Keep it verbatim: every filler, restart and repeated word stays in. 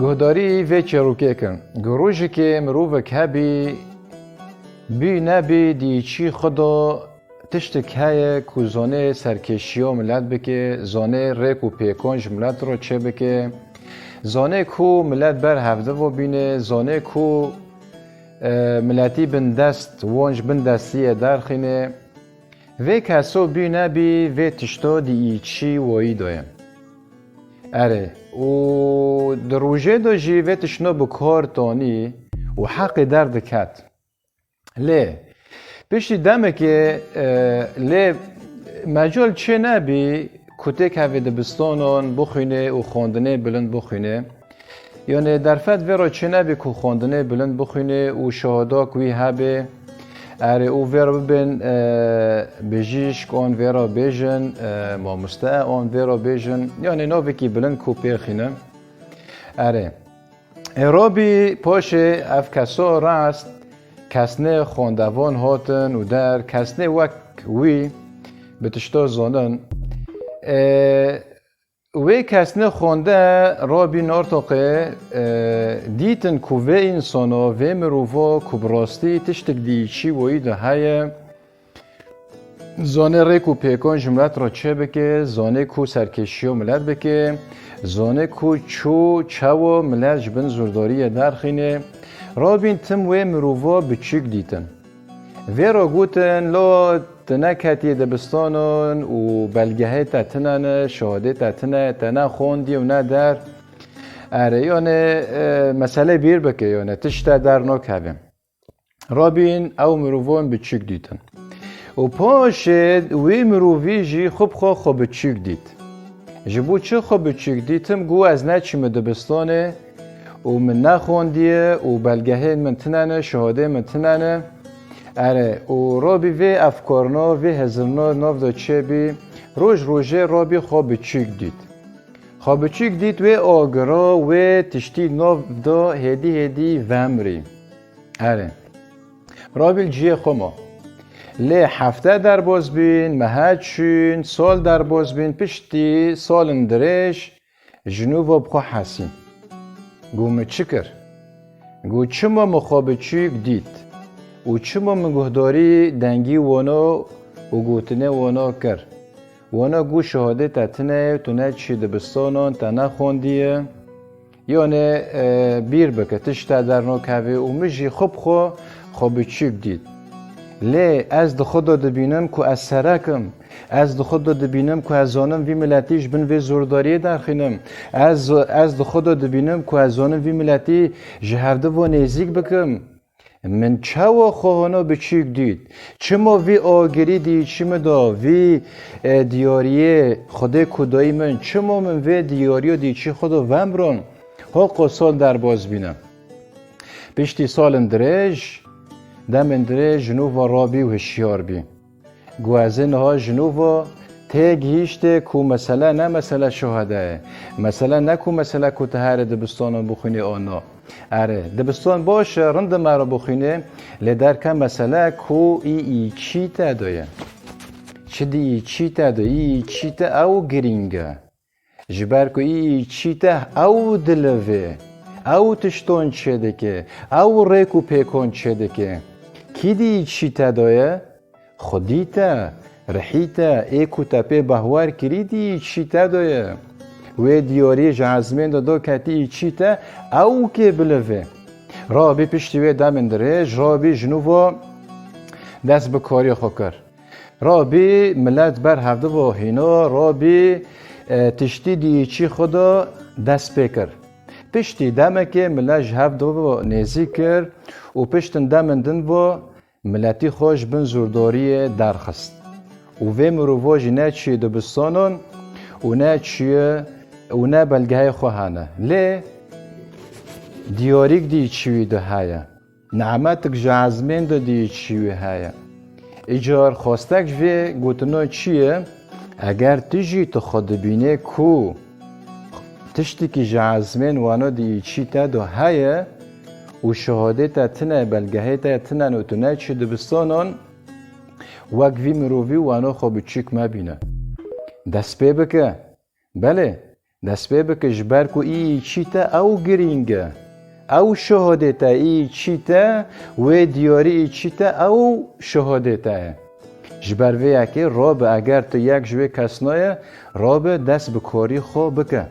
Guhdarî vê çîrokê kin. Ku rojekê mirovek hebî, bî nebî, di îçî xwe de tiştek heye ku zanê serkêşiya milet bike, zanê rêk û pêkan ji milet re çêbike, zanê ku milet ber hevdi ve bîne, zanê ku, e, miletî bindest, wan ji bindestiyê derxîne. Vê keso bî nebî vê tişto di îçî wayî de ye. Erê, û di rojê de jî vê tiştino bi kar tanî û heqê derdiket. Lê piştî demekê, e, lê mecal çê nebî ku têkevê dibistanan bixwîne û xwendinê bilind bixwîne. Yanê derfet vê re çênebî ku xwendinê bilind bixwîne û şahadak wî hebe. Erê, û vê re bibên, e, bijîşk, an vê re bêjin, e, mamoste, an vê re bêjin. Yanê navekî bilind ku pêxîne. Erê. Ê Rabî paşê ev keso rast, kesnê xwendevan hatin û der, kesnê wek wî bi tişta zanin. E, Wê kesnê xwende Rabî Nartoqê, e, dîtin ku vê însana, vê mirova ku bi rastî tiştek di îçî wayî de heye, zanê rêk û pêkan ji milet re çêbike, zanê ku serkêşiya milet bike, zanê ku çû çawa milet ji bin zordariyê derxîne. Rabîn tim wê mirova biçûk dîtin. Vê re gotin, lo tu neketiye dibistanan û belgehê te tine ne, şahadê te tine, te ne xwendiye û ne der. Erê, yanê, e, mesele bîr bike, yanê tişt te dernakeve. Rabîn ew mirovan biçûk dîtin. Û paşê wî mirovî jî xwe bi xwe xwe biçûk dît. Ji bo çi xwe biçûk dîtim? Got, ez neçûme dibistanê û min nexwendiye û belgehên min tine ne, şahadê min tine ne. Erê, û Rabî vê efkarina, vê hezirina nav de çêbî, roj rojê Rabî xwe biçûk dît. Xwe biçûk dît, wê agira, wê tiştî nav de hêdî hêdî vemirî. Erê. Rabî li cihê xwe ma. Lê hefte derbas bîn, mehe çûn, sal derbas bîn, piştî salin dirêj ji nû ve bi xwe hesîn. Got, min çi kir? Got, çima min xwe biçûk dît? Û çima min guhdarî dengî wana û gotinê wana kir? Wana got, şahadê te tine ye, tu neçû dibistanan, te nexwendiye. Yanê, e, bîr bike, tişt te dernakeve û min jî xwe bi xwe, xwe biçûk dît. Lê ez di xwe de dibînim ku ez serek im. Ez di xwe de dibînim ku ez zanim vî miletî ji bin vê zordariyê derxînim. Ez, ez di xwe de dibînim ku ez zanim vî miletî ji hevdi ve nêzîk bikim. Min çawa xwe hona biçûk dît? Çima vî agirî di îçî min de, vî, e, diyariyê Xwedê ku dayî min, çima min vê diyariya di îçî xwe de vemiran? Hoqo sal derbas bîne. Piştî salin dirêj, demên dirêj ji nû ve rabî û hişyar bî. Got, ez ê niha ji nû ve tê gihîştê ku mesele ne mesele şuhede ye. Mesele ne ku mesele ku tu herê dibistanan bixwînî an na. Erê, dibistan baş e, rind e me re bixwînê, lê derke mesele ku î îçî te de ye. Çi di îçî te de, î îçî te ew girîng e. Ji ber ku î îçî te ew dilivê, ew tişton çêdike, ew rêk û pêkon çêdike. Kî di îçî te de ye? Xwedî te, rihî te, ê ku te pê behwer kirî di îçî te de ye. Wê diyarî ji ezmên de do ketî îçî te, ew kê bilivê. Rabî piştî wê demên dirêj, rabî ji nû ve dest bi kariyê xwe kir. Rabî milet ber hevdi ve hîna, rabî, e, tiştî di îçî xwe de dest pê kir. Piştî demekê milet ji hevdi ve nêzîk kir û piştin demên din ve miletî xwe ji bin zordariyê derxist. Û vê mirova jî ne çûye dibistanan û ne çûye û ne belgehê xwe hene. Lê diyarîk di îçî wî de heye. Nimetik ji ezmên de di îçî wî heye. Îcar xwestek ji vê gotina çi ye? Eger tu jî tu xwe dibînê ku tiştekî ji ezmên wana di îçî te de heye û şahadê te tine, belgehê te tine û tu neçû dibistanan, wek vî mirovî wana xwe biçûk mebîne. Dest pê bike. Belê, Dest pê bike, ji ber ku î çî te ew girîng e. Ew şohodê te î çî te, wê diyarî î çî te ew şohodê te ye. Ji ber vê yekê rabe, eger tu yek ji wê kesna ye, rabe dest bi karî xwe bike.